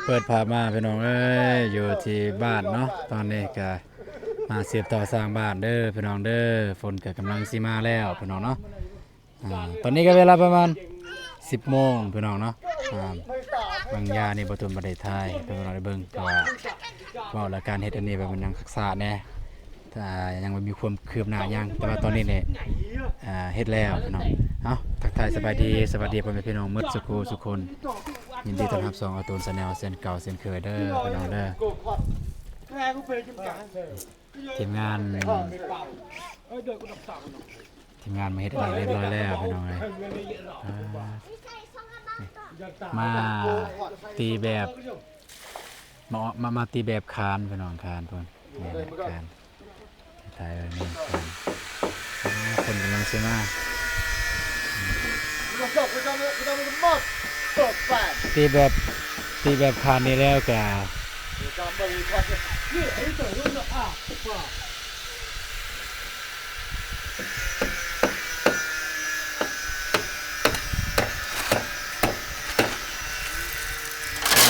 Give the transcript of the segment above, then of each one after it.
ເປີດພາບມາພີ່ນ້ອງເອີຍ ຢູ່ທີ່ບ້ານເນາະ ຕອນນີ້ກະມາສືບຕໍ່ສ້າງບ້ານເດີພີ່ນ້ອງເດີ. ຝົນກະກຳລັງຊິມາແລ້ວພີ່ນ້ອງເນາະ. ອາ ຕອນນີ້ກະເວລາປະມານສິບໂມງພີ່ນ້ອງເນາະ. ອາ ບາງຢ່າງນີ້ບໍ່ຕຸນບໍ່ໄດ້ຖ່າຍໃຫ້ພີ່ນ້ອງໄດ້ເບິ່ງ ເພາະວ່າເວົ້າແລ້ວການເຮັດອັນນີ້ແບບມັນຍັງຄັກສາແດ່ ອ່າ ຍັງບໍ່ມີຄວາມຄືບໜ້າຫຍັງ ແຕ່ວ່າຕອນນີ້ນີ້ ອ່າ ເຮັດແລ້ວພີ່ນ້ອງ. ເອົ້າ ທັກທາຍສະບາຍດີ ສະຫວັດດີພໍ່ແມ່ພີ່ນ້ອງໝົດສູ່ຄູ່ສູ່ຄົນ. ຍິນດີຕ້ອນຮັບຊ່ອງອາຕູນແຊນແນວເຊັ່ນເກົ່າເຊັ່ນເຄີຍເດີພີ່ນ້ອງເດີ. ທີມງານ ທີມງານມາເຮັດອັນນີ້ຮຽບຮ້ອຍແລ້ວພີ່ນ້ອງເອີຍ. ອ່າ ມາຕີແບບ ມາ ມາ ມາຕີແບບຄານພີ່ນ້ອງ ຄານພຸ້ນ ແມ່ນຄານ ຖ່າຍໄວ້ແມ່ນຄານ. ອ່າ ຄົນກຳລັງຊິມາ ຕີແບບ ຕີແບບຄານນີ້ແລ້ວກະ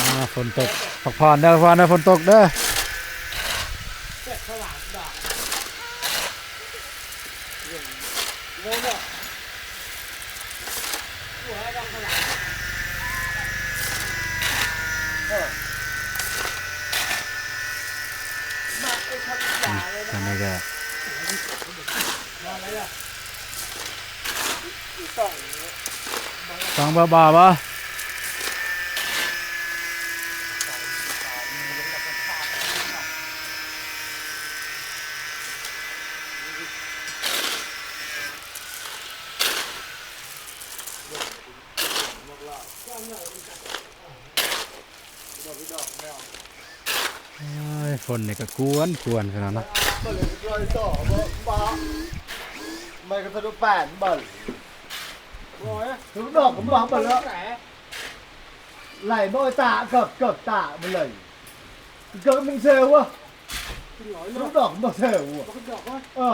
ອ່າ ຝົນຕົກ ພັກຜ່ອນເດີ ພັກຜ່ອນເດີ ຝົນຕົກເດີ. ອືມ ທາງນີ້ກະ ຟັງບໍ່ບ່າວບໍ່? ໂອ້ຍ ຝົນນີ້ກະກວນໆ ພີ່ນ້ອງເນາະ. ລູກດອກກະບັກເບິດແລ້ວ ໄຫຼບໍ່ຕາ ເກີບ ເກີບຕາໝົດເລີຍ ເກີບມຶງເຊວະ. ລູກດອກບໍ່ເຊວ ເອີ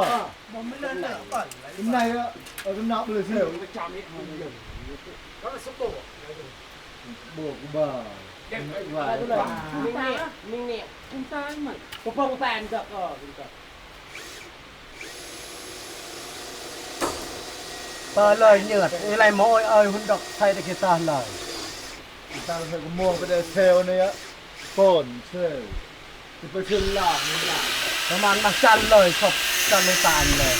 ໃນ ເອີ ກຳນອກບໍ່ເຊວ ບໍ່ກະບາ ມິງເນຍ ມິງເນຍ ປະປົງແປນດອກ ເອີ ເປີເລີຍເຫຍື້ອດ ໄລມອຍເອີຍ ຮຸນດອກ ໃສ່ຕະກີຕາເລີຍ ຕາເລີຍກະມ່ວງໄປໄດ້ເຊວເນຍ ໂປນເຊວ ໄປເຊີນລາວນີ້ລະ ປະມານມາຈັນເລີຍ ສອບຈັນລົງຕາຍເລີຍ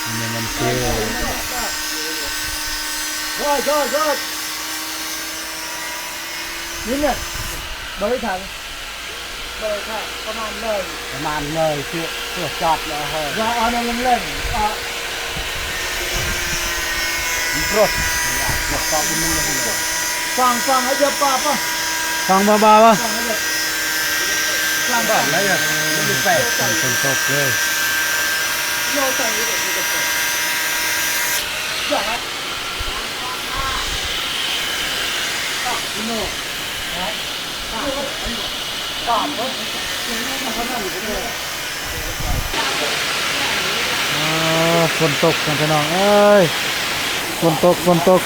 ອັນນີ້ມັນຄື ໂອ້ຍ ໂອ້ຍ ໂອ້ຍ ນີ້ແມ່ນ ບໍ່ໄດ້ຖາມ ບໍ່ໄດ້ຖາມ ປະມານເລີຍ ປະມານເລີຍ ຄືຕົວຈອດເລີຍ ວ່າເອົາແນວແຫຼງໆ ອ່າ ມັນໂພດ ມັນຕອບບໍ່ມີ ຟັງ ຟັງໃຫ້ເດີປ້າ ຟັງ ຟັງເບົາໆ ຟັງໃຫ້ເດີ ຟັງ ຟັງ ມັນແປກ ຝົນຕົກເລີຍ ອາ ຝົນຕົກ ພີ່ນ້ອງເອີຍ ຝົນຕົກ ຝົນຕົກ.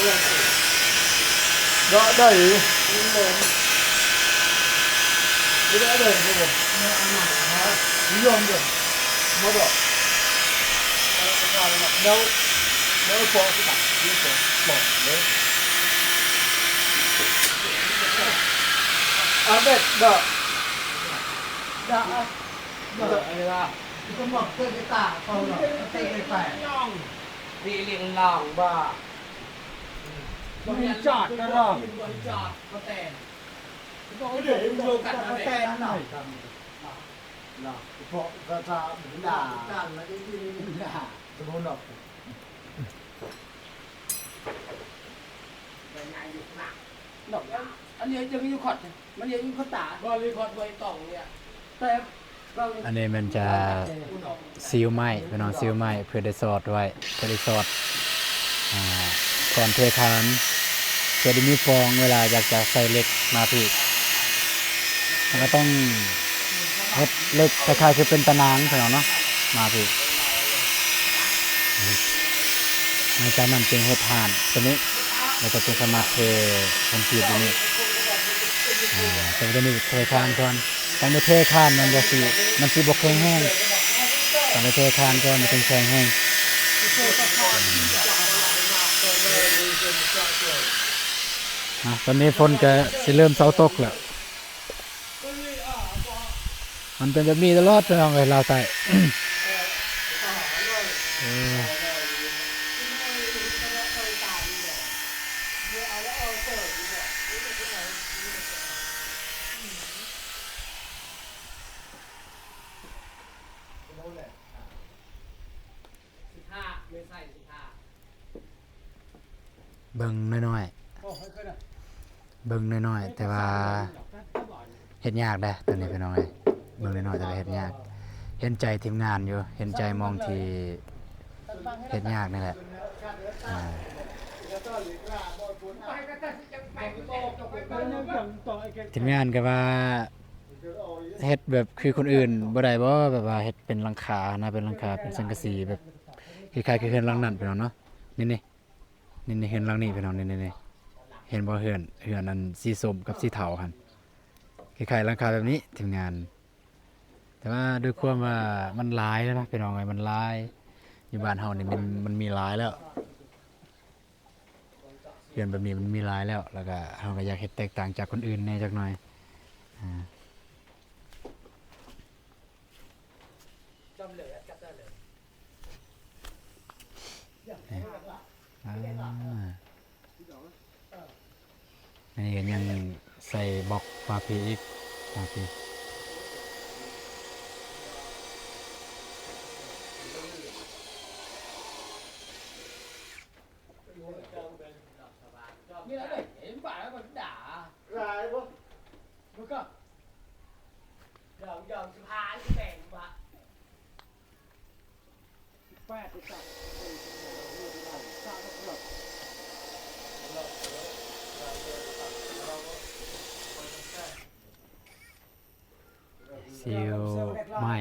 ດະໄດ້ ໄດ້ ໄດ້ ໄດ້ ຍອມເດີ ມາດອກ ແລ້ວ ແລ້ວພໍຊິຕັດ ພໍເດີ ອາເບັດ ດະ ດະ ດະ ອາເວລາ ກະໝອກເຕີກະຕາເຂົາເນາະ ເຕີກະຕາ ນີ້ລຽງລາງບໍ່ ບໍ່ຮູ້ຈັກກະລອງ ບໍ່ຮູ້ຈັກກະແຕນ ບໍ່ຮູ້ຈັກກະແຕນເນາະ ເນາະ ເພາະກະຕາ ດາ ດາ ສະບູນອກ ເນາະ ອັນນີ້ຍັງຢູ່ຂອດ ມັນຍັງຢູ່ຂອດຕາ ບໍ່ມີຂອດ ບໍ່ຕ້ອງເນຍ ແຕ່ ອັນນີ້ແມ່ນຈະຊິວໄມ້ ພີ່ນ້ອງ ຊິວໄມ້ເພື່ອໄດ້ສອດໄວ້ ເພື່ອໄດ້ສອດ ອ່າ ກ່ອນເທຄານ ເພື່ອໄດ້ມີປ່ອງ ເວລາຢາກຈະໃສ່ເຫຼັກມາພີ້ ມັນກະຕ້ອງເຮັດເຫຼັກຄ້າຍໆຄືເປັນຕາໜ່າງ ພີ່ນ້ອງເນາະ ມາພີ້ ຫຼັງຈາກນັ້ນຈຶ່ງເຮັດຫານໂຕນີ້ ແລ້ວກະຈຶ່ງສາມາດເທຄອນກຣີດຢູ່ນີ້ ອ່າ ແຕ່ໂຕນີ້ເທຄານກ່ອນ ຕ້ອງໄດ້ເທຄານ ມັນບໍ່ຊິ ມັນຊິບໍ່ແຂງແຮງ ຕ້ອງໄດ້ເທຄານກ່ອນ ມັນຈຶ່ງແຂງແຮງ ອ່າ ຕອນນີ້ຝົນກະຊິເລີ່ມເຊົາຕົກແລ້ວ ມັນເປັນແບບນີ້ຕະຫຼອດ ພີ່ນ້ອງເອີຍ ລາວໃຕ້ ເອີ ເບິ່ງນ້ອຍໆ ເບິ່ງນ້ອຍໆ ແຕ່ວ່າເຮັດຍາກເດ້ ໂຕນີ້ພີ່ນ້ອງເອີຍ ເບິ່ງນ້ອຍໆ ແຕ່ວ່າເຮັດຍາກ ເຫັນໃຈທີມງານຢູ່ ເຫັນໃຈໝ່ອງທີ່ເຮັດຍາກນີ້ແຫຼະ ອ່າ ທີມງານກະວ່າ ເຮັດແບບຄືຄົນອື່ນບໍ່ໄດ້ບໍ່ ແບບວ່າເຮັດເປັນຫຼັງຄາຫັ້ນນະ ເປັນຫຼັງຄາ ເປັນສັງກະສີ ແບບຄ້າຍໆຄືເຮືອນຫຼັງນັ້ນ ພີ່ນ້ອງເນາະ ນີ້ໆ ນີ້ໆ ເຮືອນຫຼັງນີ້ພີ່ນ້ອງ ນີ້ໆ ເຫັນບໍ່ ເຮືອນ ເຮືອນອັນສີສົ້ມກັບສີເທົາຫັ້ນ ຄ້າຍໆຫຼັງຄາແບບນີ້ທີມງານ ແຕ່ວ່າດ້ວຍຄວາມວ່າມັນຫຼາຍແລ້ວນະ ພີ່ນ້ອງເອີຍ ມັນຫຼາຍ ຢູ່ບ້ານເຮົານີ້ມັນ ມັນມີຫຼາຍແລ້ວ ເຮືອນແບບນີ້ມັນມີຫຼາຍແລ້ວ ແລ້ວກະເຮົາກະຢາກເຮັດແຕກຕ່າງຈາກຄົນອື່ນແດ່ຈັກໜ້ອຍ ອ່າ ອ່າ ອັນນີ້ກະຍັງໃສ່ບລັອກມາພີ້ອີກ ມາພີ້. ຊິວໄມ້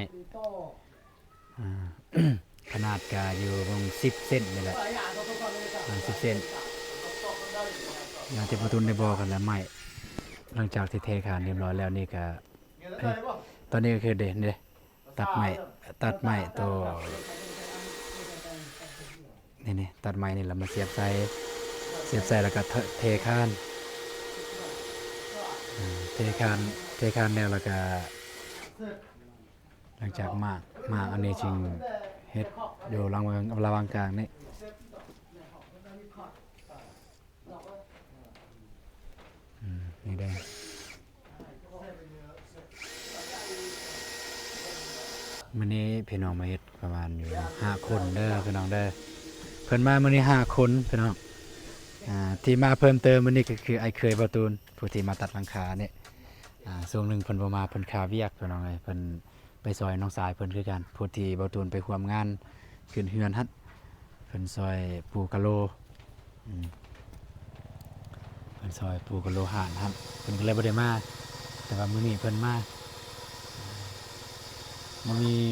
ອ່າ ຂະໜາດກະຢູ່ປະມານສິບເຊັນນີ້ແຫຼະ ປະມານສິບເຊັນ ຢ່າງທີ່ພໍ່ຕຸນໄດ້ບອກຫັ້ນແຫຼະ ໄມ້ ຫຼັງຈາກທີ່ເທຄານຮຽບຮ້ອຍແລ້ວນີ້ກະ ເອີ ຕອນນີ້ກະຄືເດ ເດ ຕັດໄມ້ ຕັດໄມ້ໂຕ ນີ້ໆ ຕັດໄມ້ນີ້ລະມາສຽບໃສ່ ສຽບໃສ່ລະກະເທຄານ ເທຄານ ເທຄານແລ້ວລະກະ ຫຼັງຈາກໝາກ ໝາກອັນນີ້ຈຶ່ງເຮັດຢູ່ລະຫວ່າງ ລະຫວ່າງກາງນີ້. ອືມ ນີ້ເດ້ ມື້ນີ້ພີ່ນ້ອງມາເຮັດປະມານຢູ່ຫ້າຄົນເດີພີ່ນ້ອງເດີ ເພິ່ນມາມື້ນີ້ຫ້າຄົນພີ່ນ້ອງ ອ່າ ທີ່ມາເພີ່ມເຕີມມື້ນີ້ກະຄືອ້າຍເຂີຍບ່າວຕູນ ຜູ້ທີ່ມາຕັດຫຼັງຄານີ້ ອ່າ ຊ່ວງໜຶ່ງເພິ່ນບໍ່ມາ ເພິ່ນຄາວຽກພີ່ນ້ອງເອີຍ ເພິ່ນ ໄປຊ່ອຍນ້ອງຊາຍເພິ່ນຄືກັນ ຜູ້ທີ່ບ່າວຕູນໄປຮ່ວມງານຂຶ້ນເຮືອນຫັ້ນ ເພິ່ນຊ່ອຍປູກະໂລ ອືມ ເພິ່ນຊ່ອຍປູກະໂລຮ້ານຫັ້ນ ເພິ່ນກະເລີຍບໍ່ໄດ້ມາ ແຕ່ວ່າມື້ນີ້ເພິ່ນມາ ມື້ນີ້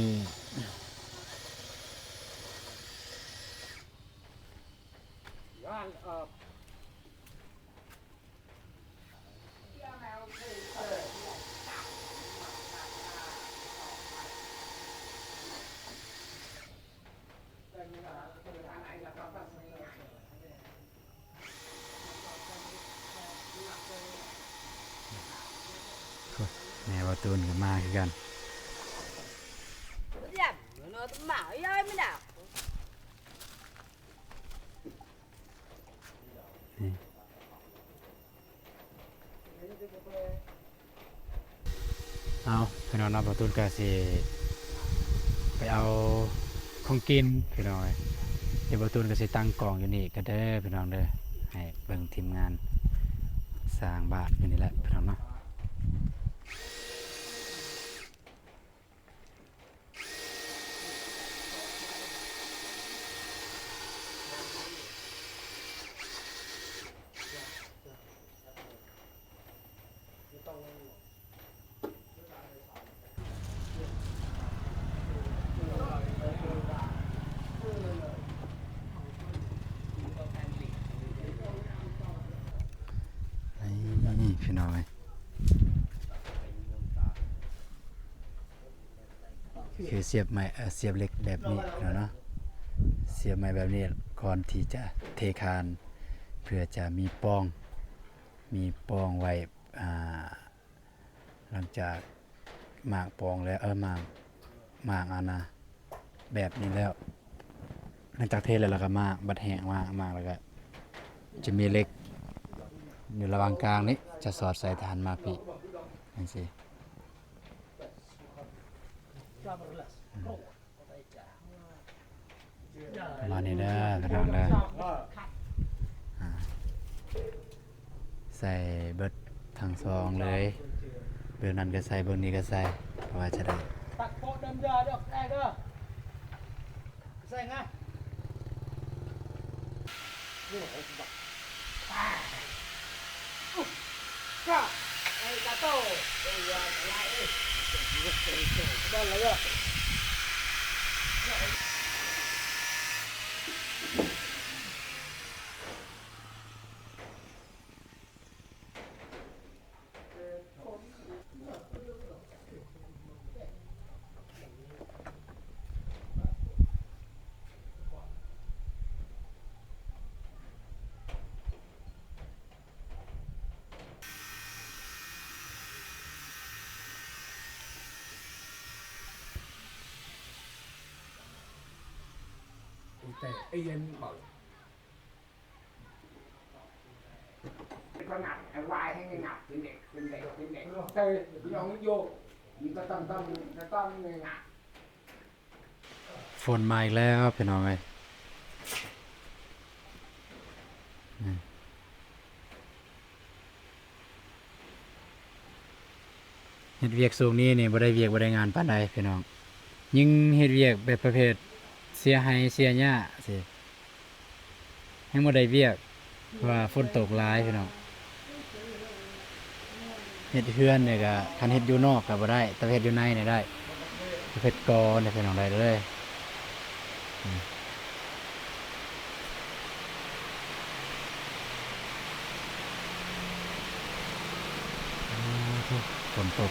ງານ ເອີ ແມ່ບ່າວຕູນກໍມາຄືກັນ. ເອົາ ພີ່ນ້ອງເນາະ, ບ່າວຕູນກໍຊິໄປເອົາຂອງກິນພີ່ນ້ອງເອີຍ. ດຽວບ່າວຕູນກໍຊິຕັ້ງກ້ອງຢູ່ນີ້ກັນເດີພີ່ນ້ອງເດີ, ໃຫ້ເບິ່ງທີມງານສ້າງບ້ານຢູ່ນີ້ແຫຼະພີ່ນ້ອງເນາະ. ນີ້ພີ່ນ້ອງເອີຍ ຄືສຽບໄມ້ ເອີ ສຽບເຫຼັກແບບນີ້ເນາະ, ສຽບໄມ້ແບບນີ້ກ່ອນທີ່ຈະເທຄານ ເພື່ອຈະມີປ່ອງ ມີປ່ອງໄວ້ ອ່າ ຫຼັງຈາກໝາກປ່ອງແລ້ວ ເອີ ໝາກ ໝາກອັນນະ ແບບນີ້ແລ້ວ ຫຼັງຈາກເທແລ້ວ ແລ້ວກໍໝາກ ບັດແຫ້ງໝາກ ໝາກແລ້ວກໍຈະມີເຫຼັກຢູ່ລະຫວ່າງກາງນີ້ ຈະສອດໃສ່ທາງມາພີ້ ຈັ່ງຊີ້. ປະມານນີ້ເດີພີ່ນ້ອງເດີ. ອ່າ ໃສ່ເບິດທັງສອງເລີຍ, ເບື້ອງນັ້ນກໍໃສ່ ເບື້ອງນີ້ກໍໃສ່ ວ່າຈະໄດ້ ຕັກໂປະເດີມເດີ ດອກແອເດີ ໃສ່ງາ. ຝົນມາອີກແລ້ວພີ່ນ້ອງເອີຍ. ເຮັດວຽກຊ່ວງນີ້ນີ້ ບໍ່ໄດ້ວຽກບໍ່ໄດ້ງານປານໃດພີ່ນ້ອງ, ຍິ່ງເຮັດວຽກແບບປະເພດເສຍໄຮ່ເສຍຫຍ້າຊີ້ ຍັງບໍ່ໄດ້ວຽກ ເພາະວ່າຝົນຕົກຫຼາຍພີ່ນ້ອງ. ເຮັດເຮືອນນີ້ກະ ຄັນເຮັດຢູ່ນອກກະບໍ່ໄດ້ ແຕ່ເຮັດຢູ່ໃນນີ້ໄດ້, ເຮັດກໍນີ້ພີ່ນ້ອງ ໄດ້ເລີຍ. ອືມ ຝົນຕົກ.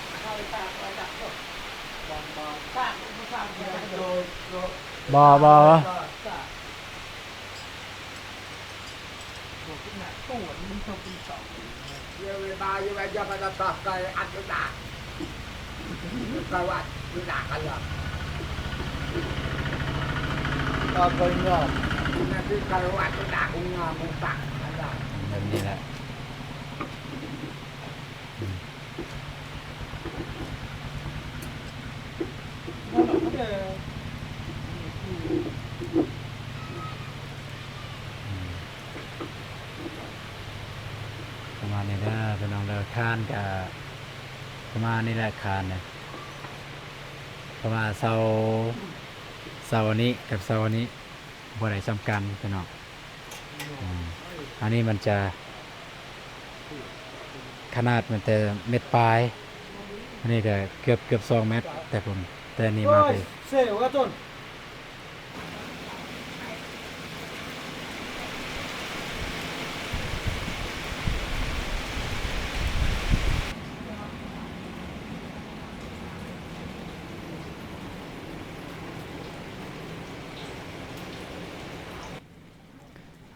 ບໍ່ ບໍ່. ແບບນີ້ແຫຼະ. ອືມ ອືມ ປະມານນີ້ເດີພີ່ນ້ອງເດີ. ຄານກະປະມານນີ້ແຫຼະ ຄານນີ້ ເພາະວ່າເສົາ ເສົາອັນນີ້ກັບເສົາອັນນີ້ ບໍ່ໄດ້ສ່ຳກັນພີ່ນ້ອງ. ອືມ ອັນນີ້ມັນຈະ ຂະໜາດມັນແຕ່ເມັດປາຍ, ອັນນີ້ກໍເກືອບ ເກືອບສອງແມັດ ແຕ່ພຸ້ນ ແຕ່ນີ້ມາພີ້.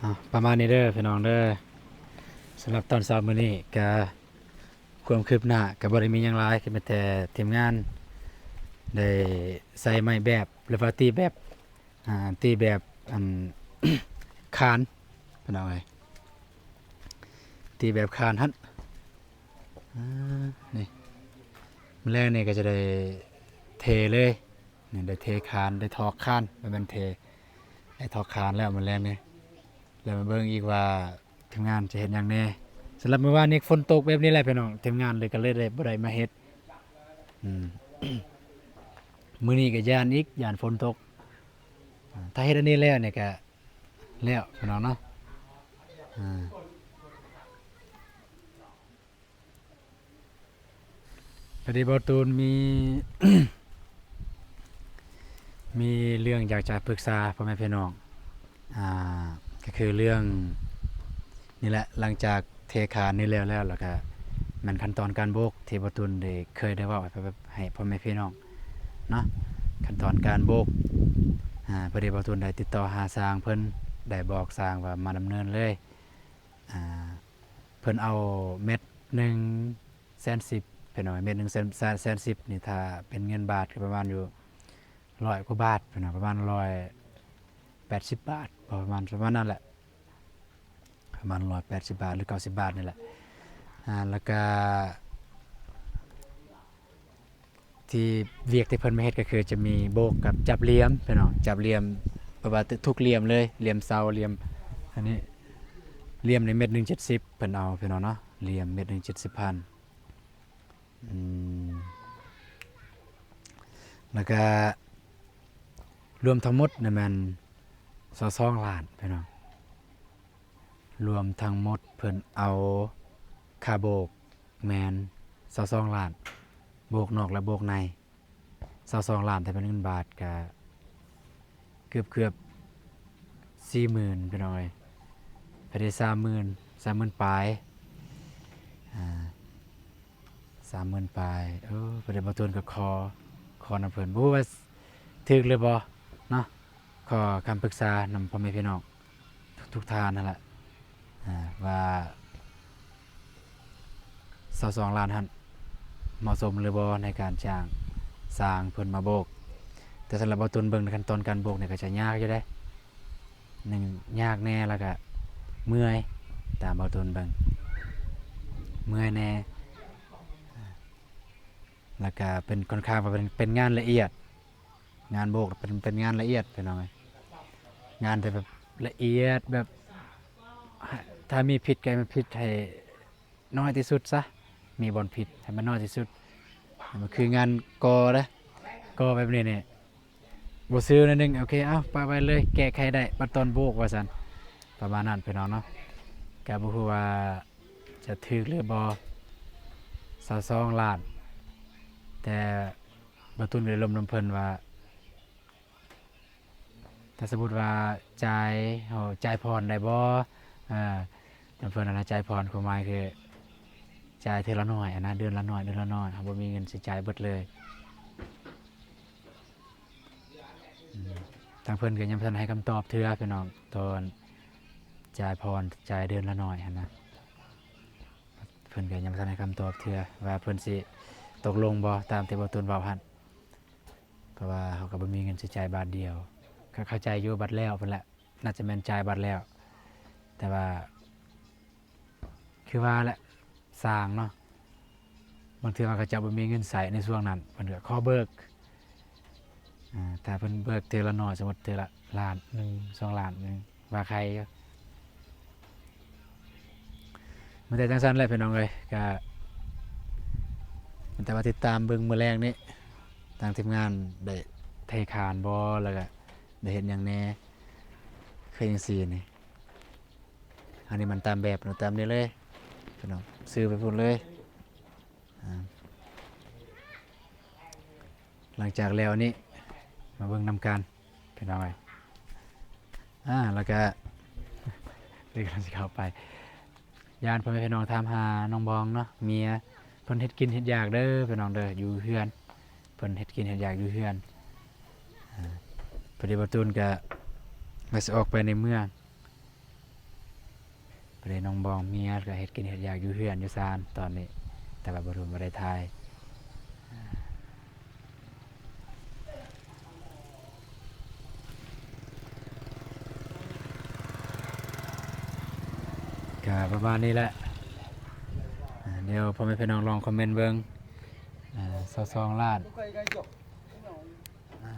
ອ່ະ ປະມານນີ້ເດີພີ່ນ້ອງເດີ. ສຳລັບຕອນເຊົ້າມື້ນີ້ກະ ຄວາມຄືບໜ້າກໍບໍ່ໄດ້ມີຫຍັງຫຼາຍ ກໍມີແຕ່ທີມງານໄດ້ໃສ່ໄມ້ແບບ ຫຼືວ່າຕີແບບ ອ່າ ຕີແບບ ອັນ ຄານ ພີ່ນ້ອງເອີຍ ຕີແບບຄານຫັ້ນ ອ່າ ນີ້ ມື້ແລງນີ້ກໍຈະໄດ້ເທເລີຍ ນີ້ໄດ້ເທຄານ ໄດ້ຖອກຄານ ບໍ່ແມ່ນເທ ໄດ້ຖອກຄານແລ້ວມື້ແລງນີ້ ແລ້ວມາເບິ່ງອີກວ່າທີມງານຈະເຮັດຫຍັງແດ່. ສຳລັບມື້ວານນີ້ຝົນຕົກແບບນີ້ແຫຼະພີ່ນ້ອງ ທີມງານເລີຍກໍເລີຍໄດ້ ບໍ່ໄດ້ມາເຮັດ ອືມ ມື້ນີ້ກໍຢ້ານອີກ ຢ້ານຝົນຕົກ ອ່າ ຖ້າເຮັດອັນນີ້ແລ້ວນີ້ກໍແລ້ວພີ່ນ້ອງເນາະ ອ່າ. ພໍດີບ່າວຕູນມີ ມີເລື່ອງຢາກຈະປຶກສາພໍ່ແມ່ພີ່ນ້ອງ ອ່າ ກໍຄືເລື່ອງນີ້ແຫຼະ ຫຼັງຈາກເທຄານນີ້ແລ້ວແລ້ວ ແລ້ວກໍແມ່ນຂັ້ນຕອນການໂບກ ທີ່ບ່າວຕູນໄດ້ເຄີຍໄດ້ເວົ້າໃຫ້ ໃຫ້ພໍ່ແມ່ພີ່ນ້ອງເນາະ ຂັ້ນຕອນການໂບກ ອ່າ ພໍດີບ່າວຕູນໄດ້ຕິດຕໍ່ຫາຊ່າງເພິ່ນ ໄດ້ບອກຊ່າງວ່າມາດຳເນີນເລີຍ ອ່າ ເພິ່ນເອົາແມັດໜຶ່ງແສນສິບ ພີ່ນ້ອງ ແມັດໜຶ່ງແສນ ແສນສິບນີ້ ຖ້າເປັນເງິນບາດກໍປະມານຢູ່ຮ້ອຍກວ່າບາດ ພີ່ນ້ອງ ປະມານຮ້ອຍແປດສິບບາດ ປະມານ ປະມານນັ້ນແຫຼະ ປະມານຮ້ອຍແປດສິບບາດ ຫຼື ເກົ້າສິບບາດນີ້ແຫຼະ ອ່າ ແລ້ວກະ ທີ່ວຽກທີ່ເພິ່ນມາເຮັດກໍຄືຈະມີໂບກກັບຈັບຫຼ່ຽມ ພີ່ນ້ອງ ຈັບຫຼ່ຽມ ແບບວ່າທຸກຫຼ່ຽມເລີຍ ຫຼ່ຽມເສົາ ຫຼ່ຽມອັນນີ້ ຫຼ່ຽມໃນເມັດໜຶ່ງເຈັດສິບ ເພິ່ນເອົາ ພີ່ນ້ອງເນາະ ຫຼ່ຽມເມັດໜຶ່ງເຈັດສິບພັນ ອືມ ແລ້ວກະລວມທັງໝົດນີ້ແມ່ນຊາວສອງລ້ານ ພີ່ນ້ອງ. ລວມທັງໝົດເພິ່ນເອົາຄ່າໂບກແມ່ນຊາວສອງລ້ານ ໂບກນອກ ແລະ ໂບກໃນ ຊາວສອງລ້ານ ຖ້າເປັນເງິນບາດກະເກືອບໆສີ່ໝື່ນ ພີ່ນ້ອງເອີຍ ໄປໄດ້ສາມໝື່ນ ສາມໝື່ນປາຍ ອ່າ ສາມໝື່ນປາຍ ເອີ ພໍດີບ່າວຕູນກໍຂໍ ຂໍນຳເພິ່ນ ບໍ່ຮູ້ວ່າຖືກຫຼືບໍ່ເນາະ ຂໍຄຳປຶກສານຳພໍ່ແມ່ພີ່ນ້ອງທຸກໆທ່ານຫັ້ນລະ ອ່າ ວ່າຊາວສອງລ້ານຫັ້ນເໝາະສົມຫຼືບໍ່ໃນການຈ້າງຊ່າງເພິ່ນມາໂບກ ແຕ່ສຳລັບບ່າວຕູນເບິ່ງໃນຂັ້ນຕອນການໂບກນີ້ກໍຈະຍາກຢູ່ເດ້ ໜຶ່ງຍາກແດ່ແລ້ວກະເມື່ອຍ ຕາມບ່າວຕູນເບິ່ງເມື່ອຍແດ່ ແລ້ວກະເປັນ ຄ່ອນຂ້າງວ່າເປັນ ເປັນງານລະອຽດ ງານໂບກເປັນ ເປັນງານລະອຽດ ພີ່ນ້ອງເອີຍ ງານທີ່ແບບລະອຽດ ແບບ ຖ້າມີຜິດກໍໃຫ້ມັນຜິດໃຫ້ ນ້ອຍທີ່ສຸດຊະ ມີບ່ອນຜິດໃຫ້ມັນນ້ອຍທີ່ສຸດ ມັນຄືງານກໍ່ເດ້ ກໍ່ແບບນີ້ນີ້ ບໍ່ຊື່ໜ້ອຍໜຶ່ງ ໂອເຄ ເອົາ ປະໄວ້ເລີຍ ແກ້ໄຂໄດ້ ບັດຕອນໂບກວ່າຊັ້ນ ປະມານນັ້ນ ພີ່ນ້ອງເນາະ ກໍບໍ່ຮູ້ວ່າຈະຖືກຫຼືບໍ່ ຊາວສອງລ້ານ ແຕ່ບ່າວຕູນກໍໄດ້ລົມນຳເພິ່ນວ່າ ຖ້າສົມມຸດວ່າຈ່າຍ ເຮົາຈ່າຍຜ່ອນໄດ້ບໍ່ ເອີ ນຳເພິ່ນຫັ້ນນະ ຈ່າຍຜ່ອນ ຄວາມໝາຍຄືຈ່າຍເທື່ອລະໜ້ອຍຫັ້ນນະ ເດືອນລະໜ້ອຍ ເດືອນລະໜ້ອຍ ເຮົາບໍ່ມີເງິນຊິຈ່າຍເບິດເລີຍ ອືມ ທາງເພິ່ນກໍຍັງບໍ່ທັນໃຫ້ຄຳຕອບເທື່ອ ພີ່ນ້ອງ ຕອນຈ່າຍຜ່ອນ ຈ່າຍເດືອນລະໜ້ອຍຫັ້ນນະ ເພິ່ນກໍຍັງບໍ່ທັນໃຫ້ຄຳຕອບເທື່ອ ວ່າເພິ່ນຊິຕົກລົງບໍ່ ຕາມທີ່ບ່າວຕູນເວົ້າຫັ້ນ. ເພາະວ່າເຮົາກໍບໍ່ມີເງິນຊິຈ່າຍບາດດຽວ ກໍເຂົ້າໃຈຢູ່ ບັດແລ້ວພຸ້ນແຫຼະ ໜ້າຈະແມ່ນຈ່າຍບັດແລ້ວ ແຕ່ວ່າຄືວ່າແຫຼະ ຊ່າງເນາະ ບາງເທື່ອເຂົາເຈົ້າບໍ່ມີເງິນໃຊ້ໃນຊ່ວງນັ້ນ ເພິ່ນກໍຂໍເບີກ ອ່າ ຖ້າເພິ່ນເບີກເທື່ອລະໜ້ອຍ ສົມມຸດເທື່ອລະລ້ານໜຶ່ງ ສອງລ້ານໜຶ່ງ ວ່າໄຄຢູ່ ມີແຕ່ຈັ່ງຊັ້ນແຫຼະພີ່ນ້ອງເອີຍ ກະມີແຕ່ວ່າຕິດຕາມເບິ່ງມື້ແລງນີ້ ທາງທີມງານໄດ້ເທຄານບໍ່ ແລ້ວກະໄດ້ເຮັດຫຍັງແດ່ ຄືຈັ່ງຊີ້ນີ້ ອັນນີ້ມັນຕາມແບບເນາະ ຕາມນີ້ເລີຍພີ່ນ້ອງ ຊື່ໄປພຸ້ນເລີຍ ອ່າ ຫຼັງຈາກແລ້ວນີ້ ມາເບິ່ງນຳກັນພີ່ນ້ອງເອີຍ ອ່າ ແລ້ວກະ ເດີກຳລັງຊິເຂົ້າໄປ ຢ້ານພໍ່ແມ່ພີ່ນ້ອງຖາມຫານ້ອງບອງເນາະ ເມຍ ເພິ່ນເຮັດກິນເຮັດຢາກເດີພີ່ນ້ອງເດີ ຢູ່ເຮືອນ ເພິ່ນເຮັດກິນເຮັດຢາກຢູ່ເຮືອນ ອ່າ ພໍດີບ່າວຕູນກະວ່າຊິອອກໄປໃນເມືອງ ບໍ່ໄດ້ ນ້ອງບອງເມຍກໍເຮັດກິນເຮັດຢາກຢູ່ເຮືອນຢູ່ຊານຕອນນີ້ ແຕ່ວ່າບໍ່ ບໍ່ໄດ້ຖ່າຍ ກະປະມານນີ້ແຫຼະ. ອາ ດຽວພໍ່ແມ່ພີ່ນ້ອງລອງຄອມເມັນເບິ່ງ ອາ ຊາວສອງລ້ານ ອາ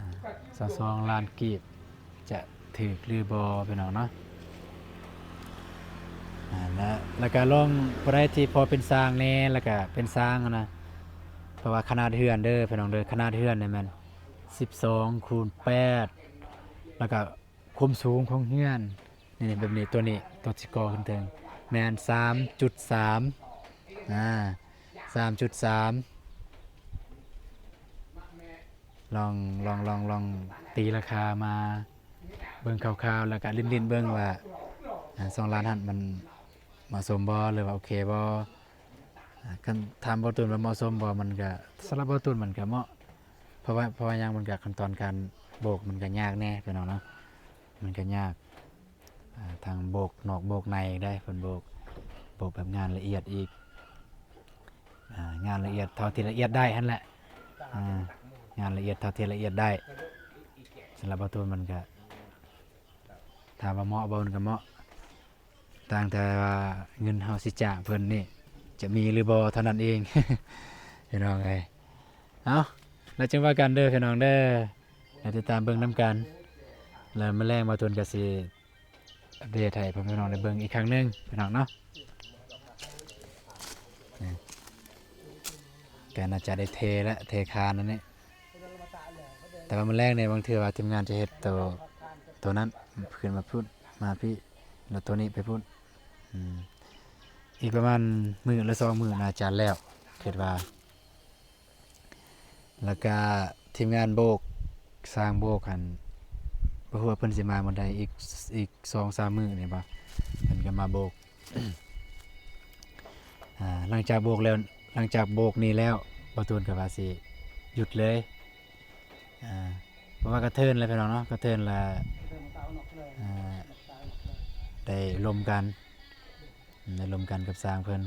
ຊາວສອງລ້ານກີບ ຈະຖືກຫຼືບໍ່ພີ່ນ້ອງເນາະ. ອາ ແລະ ແລ້ວກະລອງຜູ້ໃດທີ່ພໍເປັນຊ່າງແດ່ ແລ້ວກະເປັນຊ່າງຫັ້ນນະ ເພາະວ່າຂະໜາດເຮືອນເດີພີ່ນ້ອງເດີ ຂະໜາດເຮືອນນີ້ແມ່ນສິບສອງຄູນແປດ ແລ້ວກະ ຄວາມສູງຂອງເຮືອນນີ້ ແບບນີ້ ຕົວນີ້ ຕົວຊິກໍ່ຂຶ້ນເທິງແມ່ນສາມຈຸດສາມ ອາ ສາມຈຸດສາມ ລອງ ລອງ ລອງ ລອງຕີລາຄາມາເບິ່ງຄ່າວໆ ແລ້ວກະຫຼິ້ນໆເບິ່ງວ່າ ອາ ສອງລ້ານຫັ້ນມັນເໝາະສົມບໍ່ ຫຼືວ່າໂອເຄບໍ່. ອາ ຄັນຖາມບ່າວຕູນວ່າເໝາະສົມບໍ່ ມັນກະ ສຳລັບບ່າວຕູນມັນກະເໝາະ ເພາະວ່າ ເພາະວ່າຫຍັງ ມັນກະຂັ້ນຕອນການໂບກມັນກະຍາກແດ່ພີ່ນ້ອງເນາະ ມັນກະຍາກ ອາ ທັງໂບກນອກໂບກໃນໄດ໋ ເພິ່ນໂບກ ໂບກແບບງານລະອຽດອີກ ອາ ງານລະອຽດເທົ່າທີ່ລະອຽດໄດ້ຫັ້ນແຫຼະ ອາ ງານລະອຽດເທົ່າທີ່ລະອຽດໄດ້. ສຳລັບບ່າວຕູນມັນກະ ຖາມວ່າເໝາະບໍ່ ມັນກະເໝາະ ຕ່າງແຕ່ວ່າເງິນເຮົາຊິຈ້າງເພິ່ນນີ້ຈະມີຫຼືບໍ່ເທົ່ານັ້ນເອງ ພີ່ນ້ອງເອີຍ. ເອົາ ແລ້ວຈຶ່ງວ່າກັນເດີພີ່ນ້ອງເດີ ແລ້ວຕິດຕາມເບິ່ງນຳກັນ ແລ້ວມື້ແລງບ່າວຕູນກະຊິອັບເດດໃຫ້ພໍ່ແມ່ພີ່ນ້ອງໄດ້ເບິ່ງອີກຄັ້ງໜຶ່ງພີ່ນ້ອງເນາະ. ນີ້ ກະໜ້າຈະໄດ້ເທແລ້ວ ເທຄານອັນນີ້ ແຕ່ວ່າມື້ແລງນີ້ບາງເທື່ອວ່າທີມງານຈະເຮັດໂຕ ໂຕນັ້ນຂຶ້ນມາພຸ້ນ ມາພີ້ ແລ້ວໂຕນີ້ໄປພຸ້ນ ອືມ ອີກປະມານມື້ລະສອງມື້ໜ້າຈະແລ້ວ ຄິດວ່າ ແລ້ວກະທີມງານໂບກ ຊ່າງໂບກຫັ້ນ ບໍ່ຮູ້ວ່າເພິ່ນຊິມາມື້ໃດ ອີກ ອີກສອງສາມມື້ນີ້ບໍ ເພິ່ນກະມາໂບກ. ອາ ຫຼັງຈາກໂບກແລ້ວ ຫຼັງຈາກໂບກນີ້ແລ້ວ ບ່າວຕູນກະວ່າຊິຢຸດເລີຍ ອາ ເພາະວ່າກະເທີນແລ້ວພີ່ນ້ອງເນາະ ກະເທີນແລ້ວ ອາ ໄດ້ລົມກັນ ໄດ້ລົມກັນກັບຊ່າງເພິ່ນ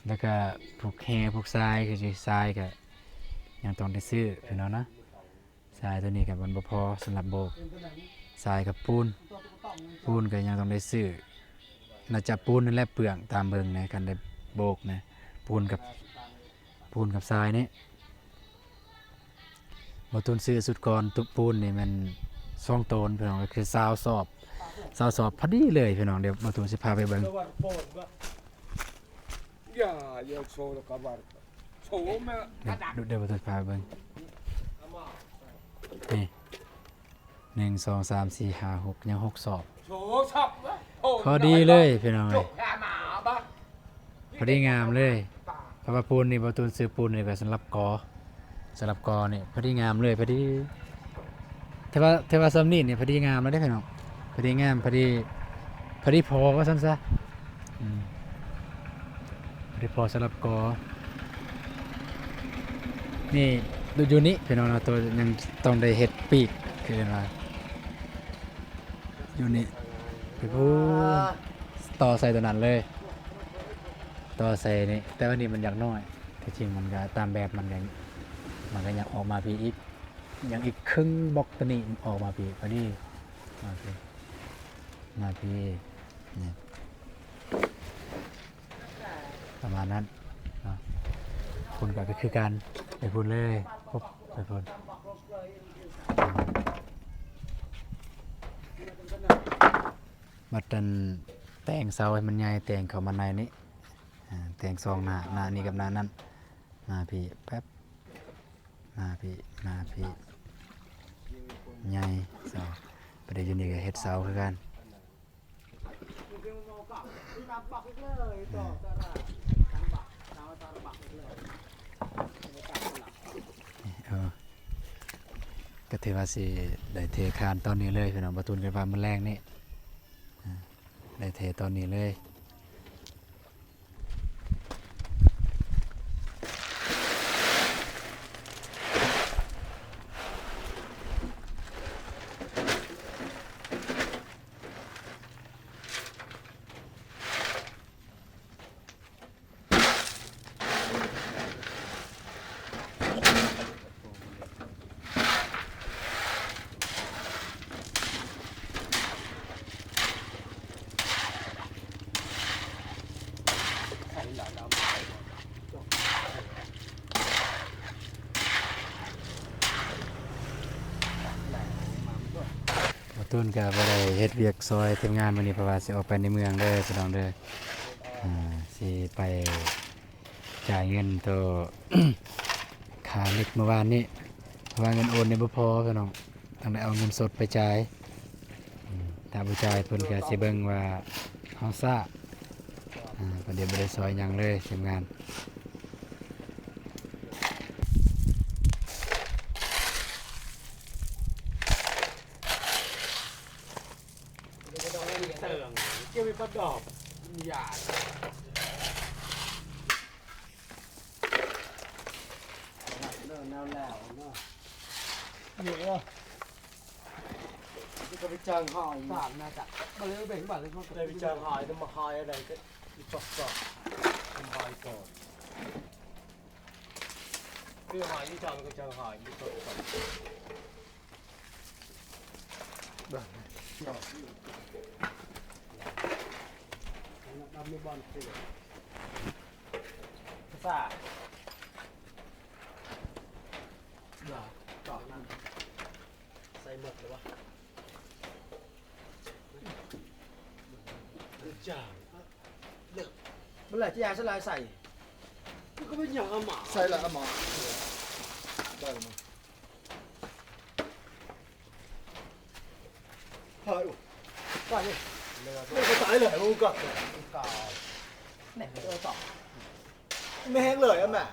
ແລ້ວກະພວກແຮ່ພວກຊາຍ ຄືຊິຊາຍກະຍັງຕ້ອງໄດ້ຊື້ພີ່ນ້ອງເນາະ. ຊາຍໂຕນີ້ກະມັນບໍ່ພໍສຳລັບໂບກ ຊາຍກັບປູນ ປູນກະຍັງຕ້ອງໄດ້ຊື້ ໜ້າຈະປູນນັ້ນແຫຼະເປືອງ ຕາມເບິ່ງນະ ຄັນໄດ້ໂບກນະ ປູນກັບ ປູນກັບຊາຍນີ້. ບ່າວຕູນຊື້ຊຸດກ່ອນຕຸບປູນນີ້ແມ່ນສອງໂຕນພີ່ນ້ອງ ກະຄືຊາວສອບ ຊາວສອບພໍດີເລີຍພີ່ນ້ອງ. ດຽວບ່າວຕູນຊິພາໄປເບິ່ງ ຢ່າ ຢ່າໂຊລະກະບາດ ໂຊແມ່ ເດີ ເດີ ເດີ ພາໄປເບິ່ງ ນີ້ ໜຶ່ງ ສອງ ສາມ ສີ່ ຫ້າ ຫົກ ຍັງຫົກສອບ ພໍດີເລີຍພີ່ນ້ອງເອີຍ ພໍດີງາມເລີຍ. ເພາະວ່າປູນນີ້ ບ່າວຕູນຊື້ປູນນີ້ໄປສຳລັບກໍ່ ສຳລັບກໍ່ນີ້ ພໍດີງາມເລີຍ ພໍດີ ຖືວ່າ ຖືວ່າຊ່ຳນີ້ນີ້ພໍດີງາມແລ້ວເດ້ພີ່ນ້ອງ ພໍດີງາມ ພໍດີ ພໍດີພໍວ່າຊັ້ນຊະ ອືມ ພໍດີພໍສຳລັບກໍ່. ນີ້ ຢູ່ນີ້ພີ່ນ້ອງເນາະ ໂຕຍັງຕ້ອງໄດ້ເຮັດປີກ ຄືເອີ້ນວ່າ ຢູ່ນີ້ ໄປພຸ້ນ ຕໍ່ໃສ່ໂຕນັ້ນເລີຍ ຕໍ່ໃສ່ນີ້ ແຕ່ວ່ານີ້ມັນຢາກນ້ອຍ ທີ່ຈິງມັນກະຕາມແບບ ມັນກະ ມັນກະຍັງອອກມາພີ້ອີກ ຍັງອີກເຄິ່ງບລັອກໂຕນີ້ອອກມາພີ້ ພໍດີ ໂອເຄ ມາພີ້ ນີ້ ປະມານນັ້ນເນາະ ພຸ້ນກະຄືກັນ ໄປພຸ້ນເລີຍ ປຸບ ໄປພຸ້ນ ບັດອັນ ແຕ່ງເສົາໃຫ້ມັນໃຫຍ່ ແຕ່ງເຂົ້າມາໃນນີ້ ອາ ແຕ່ງສອງໜ້າ ໜ້ານີ້ກັບໜ້ານັ້ນ ມາພີ້ແປັບ ມາພີ້ ມາພີ້ ໃຫຍ່ເສົາ ປະເດດຢູ່ນີ້ກະເຮັດເສົາຄືກັນ. ເອີ ກະຖືວ່າຊິໄດ້ເທຄານຕອນນີ້ເລີຍພີ່ນ້ອງ ບ່າວຕູນກະວ່າມື້ແລງນີ້ ອາ ໄດ້ເທຕອນນີ້ເລີຍ. ເ ຕຸນກໍບໍ່ໄດ້ເຮັດວຽກຊ່ອຍທີມງານມື້ນີ້ ເພາະວ່າຊິອອກໄປໃນເມືອງເດີພີ່ນ້ອງເດີ ອ່າ ຊິໄປຈ່າຍເງິນໂຕຄ່າເຫຼັກມື້ວານນີ້ ເພາະວ່າເງິນໂອນນີ້ບໍ່ພໍພີ່ນ້ອງ ຕ້ອງໄດ້ເອົາເງິນສົດໄປຈ່າຍ. ອືມ ຖ້າບໍ່ຈ່າຍເພິ່ນກໍຊິເບິ່ງວ່າເຮົາຊ້າ ອ່າ ກໍເລີຍບໍ່ໄດ້ຊ່ອຍຫຍັງເລີຍທີມງານ. ເຕີງ ເຈົ້າມີປາດອກ ຢາດ ເນາະ ແນວແລ້ວເນາະ ເນາະ. ນີ້ກໍໄປເຈີຫອຍ ບາດນະຈະ ບາດເລີຍເບັງ ບາດເລີຍ ໄດ້ໄປເຈີຫອຍ ນຳມາຫອຍອະໄລກໍອີກສອກໆ ທຳຫອຍກ່ອນ ຄືຫອຍທີ່ເຈົ້າກໍເຈີຫອຍ ມີຕົວກ່ອນ ດຳມີບ່ອນຄື ພາສາ ລາວ ຕອບນັ້ນ ໃສ່ໝົດແລ້ວວະ ຈາງ ເລີກ ເມື່ອໄຫຼຈະຢາສະຫຼາຍໃສ່ ມັນກໍເປັນຫຍັງອາໝາ ໃສ່ລະອາໝາ ໄດ້ມາ ຕາຍ ຕາຍເລີຍ ຕາຍເລີຍ ໂອກາດ ກາ ແມ່ນເລີຍອາໝາ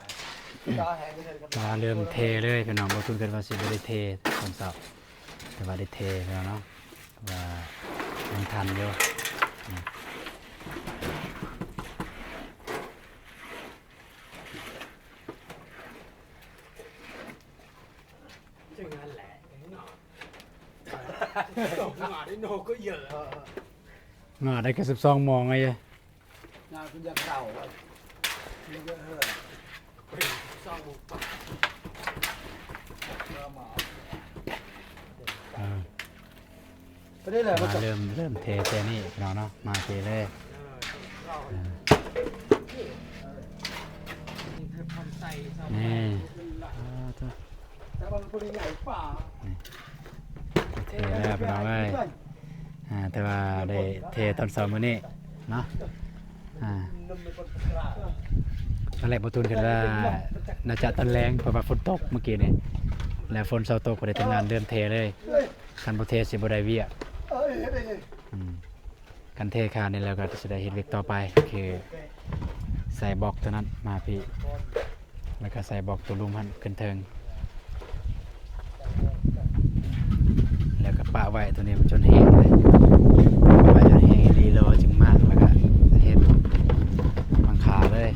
ມາເລີ່ມເທເລີຍພີ່ນ້ອງ ບໍ່ທຸນຄິດວ່າຊິບໍ່ໄດ້ເທຕອນເຊົ້າ ແຕ່ວ່າໄດ້ເທແລ້ວເນາະ ວ່າຍັງທັນຢູ່ ອືມ ຈັ່ງນັ້ນແຫຼະເນາະ ງາໄດ້ໂນກໍເຢີະ ງາໄດ້ແຄ່ສິບສອງໂມງໄງ ງານເພິ່ນຢາກເຂົ້າ ມັນເຍອະເຮີ້ຍ ອ່າ ມາເລີ່ມ ເລີ່ມເທແຕ່ນີ້ພີ່ນ້ອງເນາະ ມາເທເລີຍ ອ່າ ນີ້ ເທແລ້ວພີ່ນ້ອງເອີຍ ອ່າ ແຕ່ວ່າໄດ້ເທຕອນເຊົ້າມື້ນີ້ເນາະ ອ່າ ຕອນແລກບໍ່ຕູນຄິດວ່າໜ້າຈະຕອນແລງ ເພາະວ່າຝົນຕົກມື້ກີ້ນີ້ ແລ້ວຝົນເຊົາຕົກ ພໍໄດ້ທຳງານເລີ່ມເທເລີຍ ຄັນບໍ່ເທຊິບໍ່ໄດ້ວຽກ ອືມ ຄັນເທຄານນີ້ແລ້ວກໍຊິໄດ້ເຮັດວຽກຕໍ່ໄປ ຄືໃສ່ບລັອກຕົວນັ້ນມາພີ້ ແລ້ວກໍໃສ່ບລັອກຕົວລຸ່ມຫັ້ນຂຶ້ນເທິງ ແລ້ວກໍປະໄວ້ຕົວນີ້ຈົນແຫ້ງເລີຍ ປະໄວ້ຈົນແຫ້ງອີ່ຫຼີ ແລ້ວຈຶ່ງມາດ ແລ້ວກໍເຮັດຫຼັງຄາເລີຍ.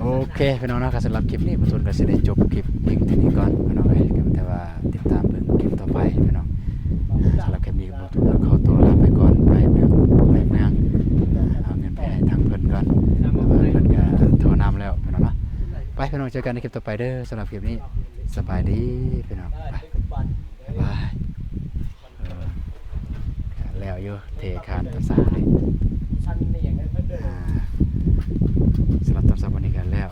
ໂອເຄພີ່ນ້ອງເນາະ ກໍສຳລັບຄລິບນີ້ ບຸນສູນກໍຊິໄດ້ຈົບຄລິບພຽງເທົ່ານີ້ກ່ອນພີ່ນ້ອງເອີຍ ກໍມີແຕ່ວ່າຕິດຕາມເບິ່ງຄລິບຕໍ່ໄປພີ່ນ້ອງ. ສຳລັບຄລິບນີ້ ບຸນສູນກໍຂໍຕົວລາໄປກ່ອນ ໄປເມືອງ ໄປເມືອງ ເອົາເງິນໄປໃຫ້ທາງເພິ່ນກ່ອນ ເພາະວ່າເພິ່ນກໍໂທນຳແລ້ວພີ່ນ້ອງເນາະ. ໄປພີ່ນ້ອງ ເຈີກັນໃນຄລິບຕໍ່ໄປເດີ ສຳລັບຄລິບນີ້ ສະບາຍດີພີ່ນ້ອງ ບາຍບາຍ. ເອີ ແລ້ວຢູ່ ເທຄານຕອນເຊົ້ານີ້ ອ່າ ສຳລັບຕອນເຊົ້າມື້ນີ້ກໍແລ້ວ